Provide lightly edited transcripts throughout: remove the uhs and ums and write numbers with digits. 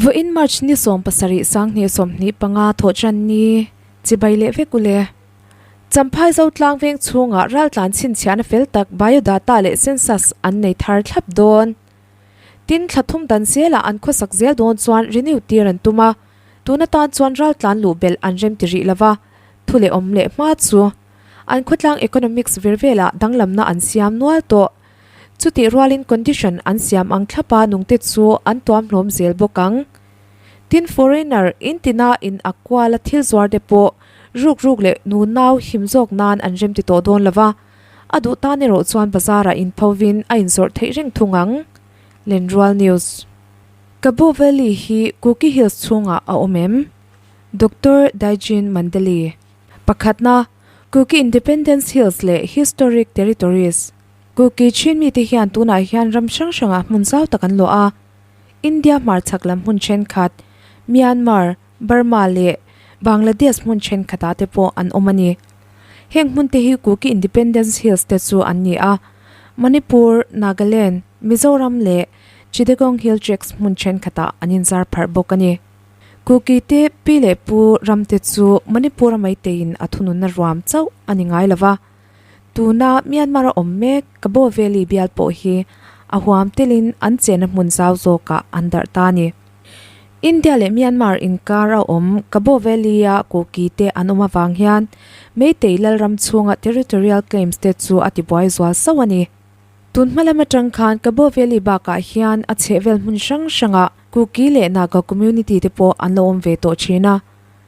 Vawiin March ni 17 2025 thawhtanni chibai leh vek ule. Champhai Zotlang veng chhungah raltlan chhinchhiahna fel tak biodata leh census an nei thar thlap dawn. Tin, thla thum dan zelah an khawsak zel dawn chuan renew tir an tum a, tun atan chuan raltlan luh belh an rem ti rih lova, thu leh awm leh hma chu an khawtlang economics vir velah danglamna an siam nual tawh. Chutih rualin condition an siam ang thlapa nungte chu an tuam hlawm zel bawk ang. Tin, foreigner in tina in a kuala thil zuar te pawh ruk ruk leh nu nau him zawk nan an rem ti tawh dawn lova, A duh tan erawh chuan bazarah inphovin a inzawrh theih reng thung ang. Lenrual News. Kabu Valley hi Kuki Hills chhungah a awm em? Doctor Daijin Mandali. Pakhatna, Kuki Independence Hills leh Historic Territories. Kuki Chin mite hian tunah hian ram hrang hrangah hmun zau tak an luah a. India hmarchhak lam hmun thenkhat, Myanmar, Burma leh Bangladesh hmun thenkhatah te pawh an awm a ni. Heng hmun te hi Kuki Independence Hills te chu an ni a, Manipur, Nagaland, Mizoram leh Chittagong Hill Tracts hmun thenkhatah an inzar pharh bawk a ni. Kuki te pi leh pu ram te chu Manipur-a maiteiin a thununna ruam chauh a ni ngai lo va, tuna Myanmar-a awm mek Kabaw Valley bial pawh hi a huam telin an chenna hmun zau zawkah an darh ta a ni. India leh Myanmar inkar a awm Kabaw Valley-a Kuki te an awm avang hian Meitei lalram chhunga territorial claims te chu a tibuai zual sauh a ni. Tun hma lam atang khan Kabaw Valley bakah hian a chhehvel hmun hrang hrangah Kuki leh Naga community te pawh an lo awm ve tawh thin a.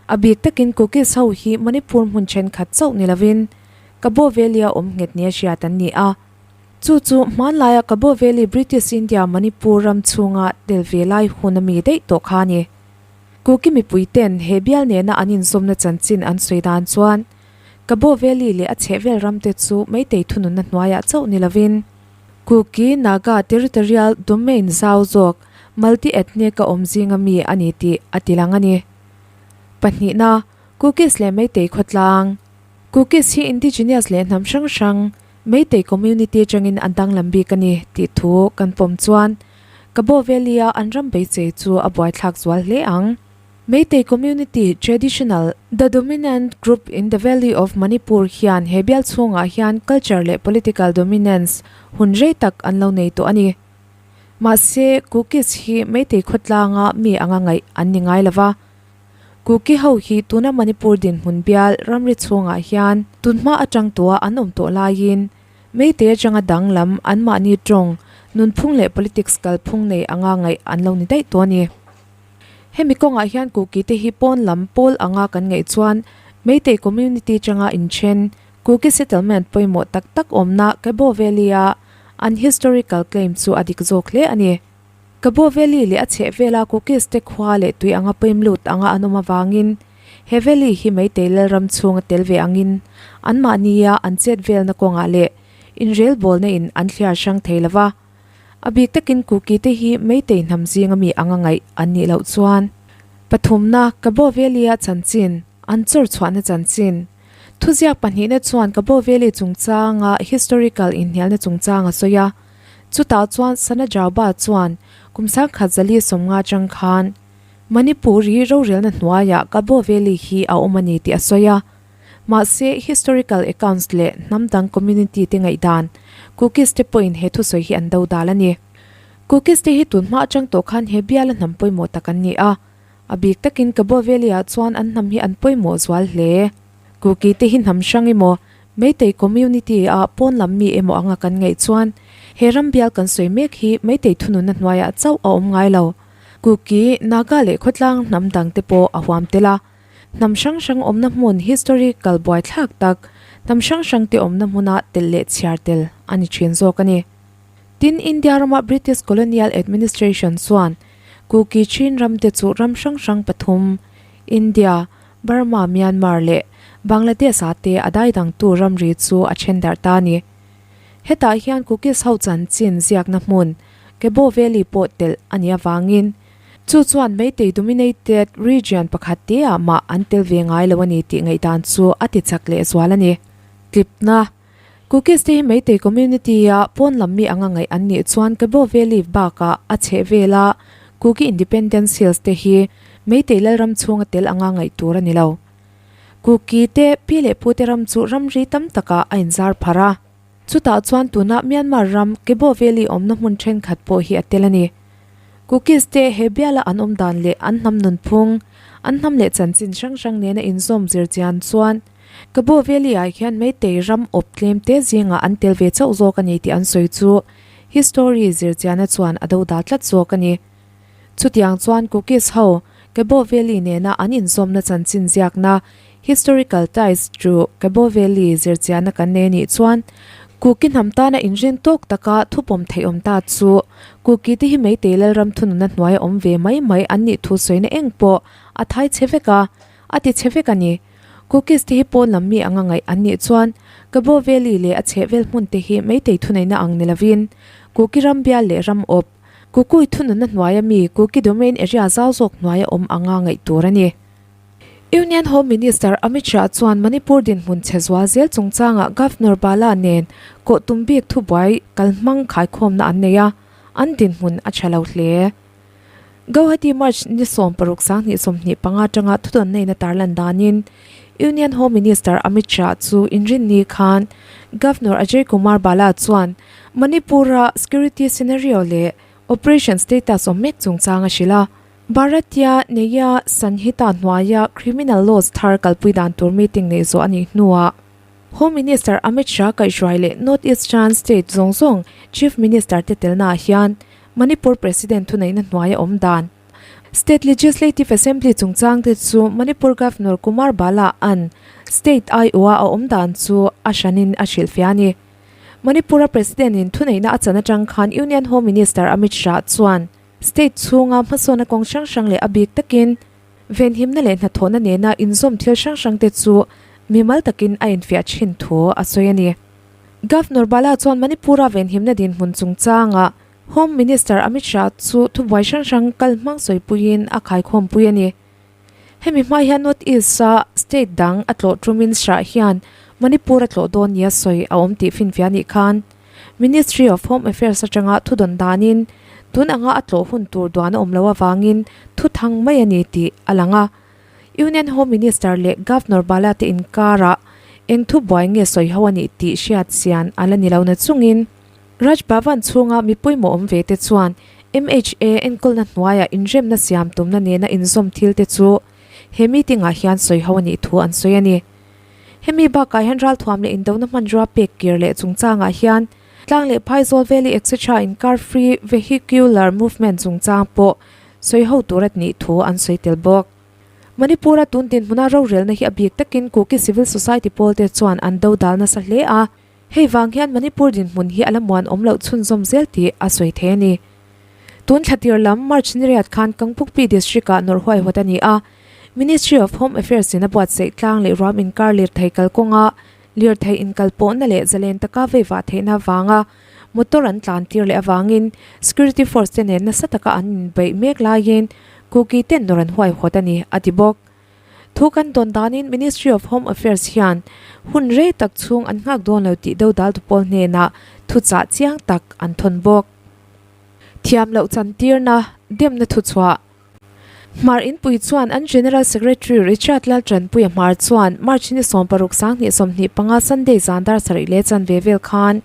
A bik takin Kukis ho hi Manipur hmun thenkhat chauh ni lovin Kabaw Valley-a awm nghet nia hriat an ni a. Chu chu hmanlaia Kabaw Valley British India Manipur ram chhunga tel ve lai hun a mi daih tawh kha a ni. Kuki mipui ten he bial nena an inzawmna chanchin an sawi dan chuan Kabaw Valley leh a chhehvel ram te chu Meitei thununna hnuaiah chauh ni lovin Kuki Naga territorial domain zau zawk multi-ethnic a awm zinga mi a ni tih a tilang a ni. Pahnihna, Kukis leh Meitei khawtlang. Kukis hi indigenous leh hnam hrang hrang Meitei community atangin an danglam bik a ni tih thu kan pawm chuan Kabaw Valley-a an ram beisei chu a buaithlak zual hle ang. Meitei community traditional, the dominant group in the valley of Manipur hian he bial chhungah hian culture leh political dominance hun rei tak an lo nei tawh a ni. Mahse, Kukis hi Meitei khawtlanga mi anga ngaih an ni ngai lova. Kuki ho hi tuna Manipur dinhmun bial ramri chhungah hian tunhma atang tua an awm tawh laiin Meitei atanga danglam anmahni tawng, nunphung leh politics kalphung nei anga ngaih an lo ni daih tawh a ni. Hemi kawngah hian Kuki te hi pawn lam pawl anga kan ngaih chuan Meitei community atanga inthen Kuki settlement pawimawh tak tak awmna Kabaw Valley-a an historical claim chu a dik zawk hle a ni. Kabaw Valley leh a chhehvela Kukis te khua leh tui anga pawim lut anga an awm avangin he valley hi Meitei Lalram chhunga tel ve angin anmahnia an chet velna kawngah leh inrelbawlna in an thliar hrang thei lova. A bik takin Kuki te hi Meitei hnam zinga mi anga ngaih an nih loh chuan pathumna Kabaw Valley-a chanchin an chawr chhuahna chanchin thuziak pahnihna chuan Kabaw Valley chungchanga historical inhnialna chungchang a sawi a. Chutah chuan Sana Jauba chuan kum sangkhat zali sawmnga atang khan Manipur hi rorelna hnuaiah Kabaw Valley hi a awm a ni tih a sawi a. Mahse, historical accounts leh hnam dang community te ngaihdan Kukis te pawhin he thusawi hi an do dal a ni. Kukis te hi tun hma atang tawh khan he biala hnam pawimawh tak an ni a. A bik takin Kabaw Valley-ah chuan an hnam hi an pawimawh zual hle. Kuki te hi hnam hrang emaw Meitei community ah pawn lam mi emaw anga kan ngaih chuan he ram bial kan sawi mek hi Meitei thununna hnuaiah chauh a awm ngai lo. Kuki, Naga leh khawtlang hnam dang te pawh a huam tel a. Hnam hrang hrang awmna hmun historical buaithlak tak hnam hrang hrang te awmna hmuna tel leh chhiar tel a ni thin zawk a ni. Tin, India rama British colonial administration chuan Kuki Chin ram te chu ram hrang hrang pathum, India, Burma, Myanmar leh Bangladesh ah te a daidangtu ramri chu a then darh ta a ni. Hetah hian Kukis ho chanchin ziakna hmun Kabaw Valley pawh telh a nih avangin chu chuan Meitei dominated region pakhat te ah mah an tel ve ngai lo a ni tih ngaihdan chu a ti chak leh zual a ni. Tlipna, Kukis te hi Meitei community a pawn lam mi anga ngaih an nih chuan Kabaw Valley bakah a chheh vela. Kuki Independence Hills te hi Meitei Lalram chhunga tel anga ngaih tur a ni lo. Kuki te pi leh pute ram chu ramri tam takah a inzar pharh a. Chutah chuan tuna Myanmar ram Kebo Valley awmna hmun thenkhat pawh hi a tel a ni. Kukis te he biala an awm dan leh an hnam nunphung, an hnam leh chanchin hrang hrang nena inzawm zir chian chuan Kebo Valley ah hian Meitei ram awp tlem te zingah an tel ve chauh zawk a ni tih an sawi chu history zir chiana chuan a do dal tlat zawk a ni. Chutiang chuan Kukis ho Kebo Valley nena an inzawmna chanchin ziakna Historical ties to Kebo Valley zirchianna kan nei anih chuan Kuki hnam tana inrin tawk taka thupawm theih awm ta chu Kuki te hi Meitei Lalram thununa hnuaia awm ve mai mai an nih thu sawina eng pawh a thai chhe vek a, a ti chhe vek a ni. Kukis te hi pawn lam mi anga ngaih an nih chuan Kabo Valley leh a chhehvel hmun te hi Meitei thuneihna ang ni lovin Kuki ram bial leh ram awp Kukui thununa hnuaia mi Kuki domain area zau zawk hnuaia awm anga ngaih tur a ni. Union Home Minister Amit Shah chuan Manipur dinhmun chhe zual zel chungchangah Governor Bala nen kawh tum bik thubuai kalhmang khaikhawmna an nei a, an dinhmun a tha lo hle. Gauhati March ni 16 2025 atanga thudawnneihna tarlan danin Union Home Minister Amit Shah chu inrinni khan Governor Ajay Kumar Bala chuan Manipur-a security scenario leh operation status awm mek chungchang a hrilh a. Bharatiya Nyaya Sanhita hnuaia criminal laws thar kalpui dan tur meeting neih zawh a nih hnuah Home Minister Amit Shah kaihhruai leh North Eastern State zawng zawng Chief Minister te telnaah hian Manipur President thuneihna hnuaia awm dan State Legislative Assembly chungchang te chu Manipur Governor Kumar Bala an state aiawha a awm dan chu a hranin a hrilhfiah a ni. Manipur-a President-in thuneihna a chan atang khan Union Home Minister Amit Shah chuan State chhunga hmasawnna kawng hrang hrang leh a bik takin venhimna leh hnathawhna nena inzawm thil hrang hrang te chu mimal takin a infiah thin thu a sawi a ni. Governor Bala chuan Manipur-a venhimna dinhmun chungchangah Home Minister Amit Shah chu thubuai hrang hrang kal hmang sawipuiin a khaikhawmpui a ni. Hemi hma hian North East-a state dang a tlawh tumin Shah hian Manipur a tlawh dawn nia sawi a awm tih finfiah anih khan Ministry of Home Affairs atanga thu dawn danin tun anga a tlawh hun tur duan a awm loh avangin thu thang mai a ni tih a lang a. Union Home Minister leh Governor Bala te inkarah eng thu buai nge sawi ho a nih tih hriat chian a la ni lo na chungin Raj Bhavan chhunga mipui mawh awm ve te chuan MHA enkawlna hnuaiah inremna siam tumna nena inzawm thil te chu he meeting ah hian sawi ho a nih thu an sawi a ni. Hemi bakah hian ralthuam leh indona hmanrua pek kir leh chungchangah hian tlang leh phaizawl valley etc inkar free vehicular movement chungchang pawh sawi ho tur a nih thu an sawi tel bawk. Manipur-a tun dinhmuna rorelna hi a bik takin Kuki civil society pawlte chuan an dodal nasa hle a. Hei vang hian Manipur dinhmun hi a la muan awm loh chhunzawm zel tih a sawi thei a ni. Tun thla tir lam March ni riat khan Kangpukpi District-ah nawrh huaihawt a ni a, Ministry of Home Affairs in a buatsaih tlang leh ruam inkar lirthei kalkawnga lirthei inkalpawhna leh zalen taka veivah theihna avanga motor an tlan tir leh avangin security force te nen nasa taka an inbeih mek laiin Kuki ten nawrh an huaihawt a ni, a ti bawk. Thu kan tawn danin Ministry of Home Affairs hian hun rei tak chhung an nghak dawn lo tih dodal tu pawl hnenah thuchah chiang tak an thawn bawk. Thiam loh chantirna, demna thuchhuah. Hmar Inpui chuan an General Secretary Richard Laltanpuia Hmar chuan March ni 16 2025 Sunday zan dar sarih leh chanve vel khan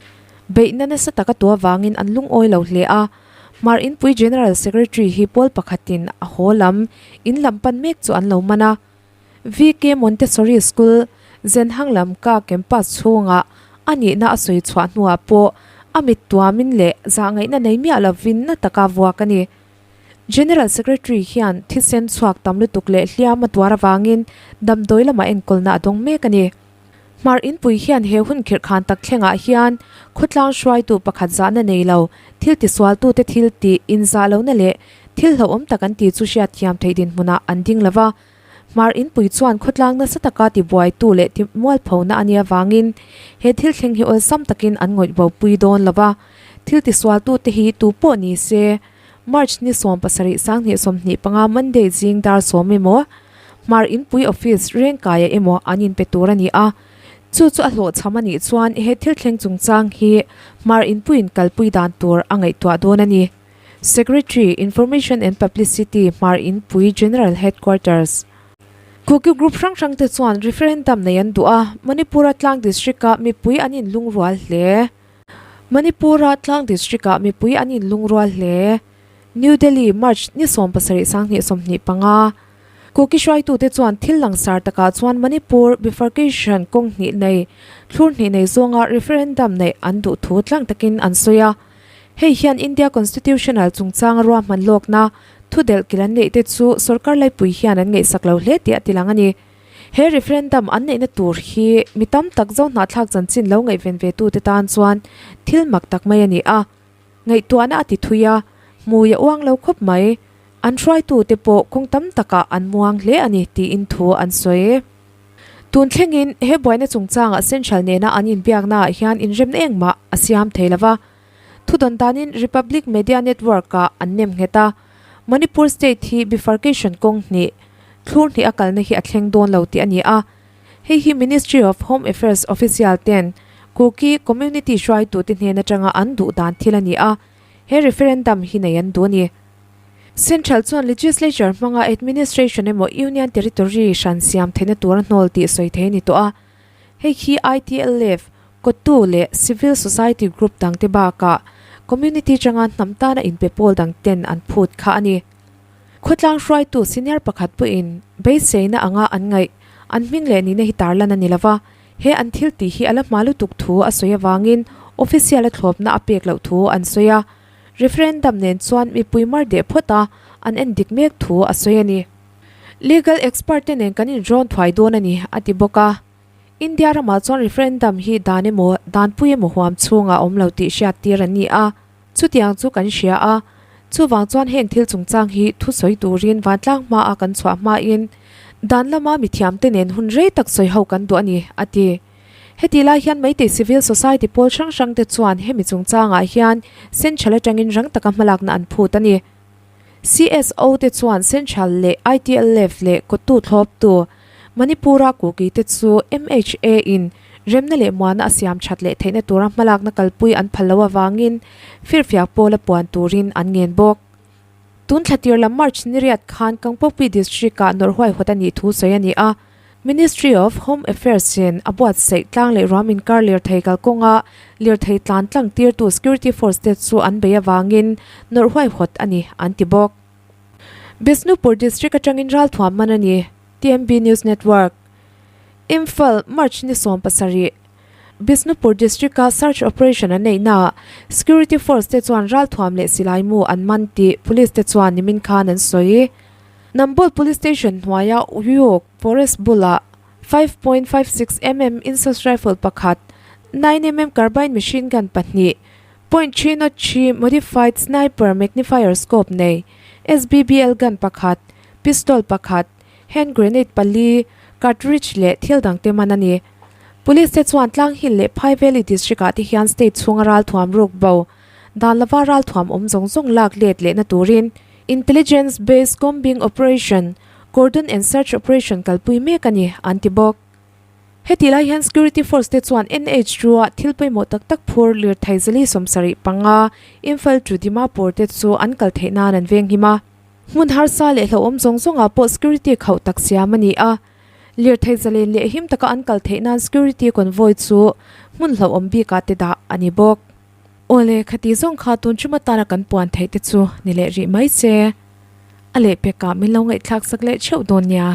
beihna nasa taka tu avangin an lungawi lo hle a, Hmar Inpui General Secretary hi pawl pakhatin a haw lam in lam pan mek chu an lo man a. VK Montessori School, Zenhang lam ka campus chhungah a nihna a sawi chhuah hnuah pawh a mit tuamin leh zahngaihna nei miah lovin na taka vuak a ni. General Secretary hian thisen chhuak tam lutuk leh hliam a tuar avangin damdawi lamah enkawlna a dawng mek a ni. Hmar Inpui hian he hun khirhkhan tak thlengah hian khawtlang hruaitu pakhat zahna nei lo, thil tisualtute thil tih inzah lohna leh thil hlauhawm tak an tih chu hriatthiam theih dinhmunah an ding lo va. Hmar Inpui chuan khawtlang nasa taka tibuaitu leh timualphona a nih avangin he thil thleng hi awlsam takin an ngawih bopui dawn lo va. Thil tisualtute hi tu pawh ni se, March ni 17 2025 Monday zing dar 10 emaw, Hmar Inpui Office rengkaia emaw an inpe tur a ni a, chu chu a hlawhchham a nih chuan he thil thleng chungchang hi Hmar Inpuiin kalpui dan tur a ngaihtuah dawn a ni. Secretary, Information and Publicity, Hmar Inpui General Headquarters. Kuki group hrang hrang te chuan referendum nei an duh a, Manipur-a tlang district-ah mipui an inlungrual hle. Manipur-a tlang district-ah mipui an inlungrual hle. New Delhi, March ni 17 2025, Kuki hruaitute chuan thil langsar takah chuan Manipur bifurcation kawng hnih nei, thlur hnih nei zawnga referendum neih an duh thu tlang takin an sawi a. Hei hian India Constitutional chungchanga ruahman lawkna thu delh kil an neih te chu sorkar laipui hian an ngaihsak lo hle tih a tilang a ni. He referendum an neihna tur hi mi tam tak zo hnahthlak chanchin lo ngaihven ve tute tan chuan thil mak tak mai a ni a. Ngaihtuahna a ti thui a, hmui a uang lo khawp mai. An hruaitute pawh kawng tam takah an muang hle a ni tiin thu an sawi. Tun thlengin he buaina chungchangah Central nena an inbiaknaah hian inremna engmah a siam thei lo va. Thudawn danin Republic Media Network-ah an nem nghet a, Manipur state hi bifurcation kawng hnih, thlur hnih a kalna hi a thleng dawn lo tih a ni a. Hei hi Ministry of Home Affairs official ten Kuki community hruaitute hnen atanga an duh dan thil a ni a, he referendum hi nei an duh a ni. Central chuan legislature hmanga administration emaw union territory hran siam theihna tur a hnawl tih sawi thei a ni tawh a. Hei hi ITLF, Kotu leh civil society group dangte bakah community changa hnam tana inpe pawl dangten an phut kha a ni. Khawtlang hruaitu senior pakhat pawhin beiseina anga an ngaih, an hming leh nihna hi tarlan a ni lova, he an thil tih hi a la hma lutuk thu a sawi avangin official a thlawpna a pek loh thu an sawi a. Referendum nen chuan mipui mar deh phawt a, an en dik mek thu a sawi a ni. Legal expert te nen kan inrawn thuai dawn a ni, a ti bawk a. India ramah chuan referendum hi dan emaw, danpui emaw huam chhungah a awm lo tih hriattir an ni a. Chutiang chu kan hria a, chuvang chuan heng thil chungchang hi thusawi turin vantlang hmaa kan chhuah hmain dan lama mithiamte nen hun rei tak sawi ho kan duh a ni, a ti. Heti lai hian Meitei Civil Society pawl hrang hrangte chuan hemi chungchangah hian Central atangin rang taka hmalakna an phut a ni. CSO te chuan Central leh ITLF leh kawttu thlawptu Manipur-a Kuki te chu MHA in remna leh muana a siam that leh theihna tura hmalakna kalpui an phal loh avangin firfiak pawla puan turin an ngen bawk. Tun thla tir lam March ni riat khan Kangpokpi District-ah nawrh huaihawt a nih thu sawi a ni a, Ministry of Home Affairs in a buatsaih tlang leh ruam inkar lirthei kalkawnga lirthei tlan tlang tirtu security force te chu an bei avangin nawrh huaihawt a ni an ti bawk. Bishnupur District atangin ralthuam man a ni, TMB News Network. Imphal, March ni 17. Bishnupur District-a search operation an neihnaah security force te chuan ralthuam leh silai mu an man tih police te chuan nimin khan an sawi. Nambol Police Station hnuaia Uyok Forest bulah 5.56 mm Insas rifle pakhat, 9 mm carbine machine gun pahnih, .303 modified sniper magnifier scope nei, SBBL gun pakhat, pistol pakhat, Hand grenade pali, cartridge leh thil dangte man a ni. Police te chuan Tlang Hill leh Phai Valley District ah te hian state chhunga ralthuam ruk bo, dan lova ralthuam awm zawng zawng lak let lehna turin Intelligence Based Combing Operation, Cordon and Search Operation kalpui mek a ni, an ti bawk. Hetih lai hian Security Force te chuan NH ru-ah thil pawimawh tak tak phur lirthei zali 75, Imphal to Dimapur te chu an kal theih nan an venghim a. Hmun harsa leh hlauhawm zawng zawngah pawh security khauh tak siam a ni a, lirthei zalen leh him taka an kal theih nan security convoy chu hmun hlauhawm bikah te dah a ni bawk. Awle, khati zawng kha tun ṭum atana kan puan theih te chu ni leh rih mai che. A lehpekah min lo ngaihthlak sak leh theuh dawn nia.